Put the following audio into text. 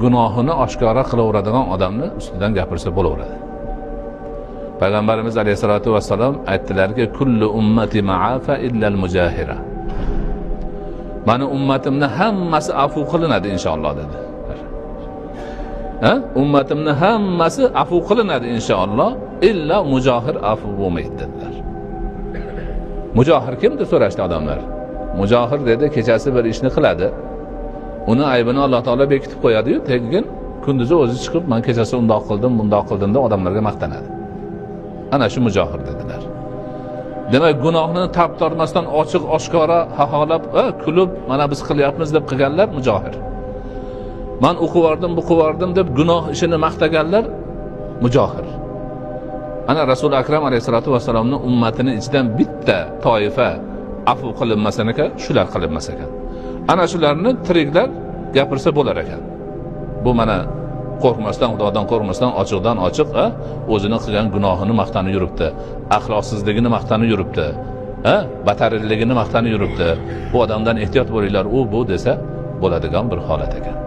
Gunohini oshkora qilaveradigan odamni ustidan gapirsa bo'laveradi. Payg'ambarimiz alayhissalotu vassalom aytdilarki: "Kullu ummati ma'afa illal mujahira." Mani ummatimni hammasi afu qilinadi inshaalloh, dedi. Ha? Ummatimni hammasi afu qilinadi inshaalloh, illa mujohir afu bo'lmaydi, dedilar. Mujohir kim, deb so'rashdi odamlar. Mujohir, dedi, kechasi bir ishni qiladi. Uni aybini Alloh taolo bekitib qo'yadi-yu, keyin kunduzi o'zi chiqib, "Man kechasi undoq qildim, bundoq qildim", deb odamlarga maqtanadi. Ana shu mujohir, dedilar. Demak, gunohni tap tortmasdan ochiq oshkora xaxolab, kulib, "Mana biz qilyapmiz", deb qilganlar mujohir. "Man o'qivordim, bu qivordim", deb gunoh ishini maqtaganlar mujohir. Ana Rasuli Akram alayhissalotu vassalomni ummatini ichidan bitta toifa afu qilinmasan ekan, shular qilinmas ekan. Ana shularni tiriklar gapirsa bo'lar ekan. Bu mana qo'rqmasdan, Xudodan qo'rqmasdan ochiqdan ochiq o'zini qilgan gunohini maqtanib yuribdi, axloqsizligini maqtanib yuribdi, batarligini maqtanib yuribdi. Bu odamdan ehtiyot bo'linglar, u bu desa bo'ladigan bir holat ekan.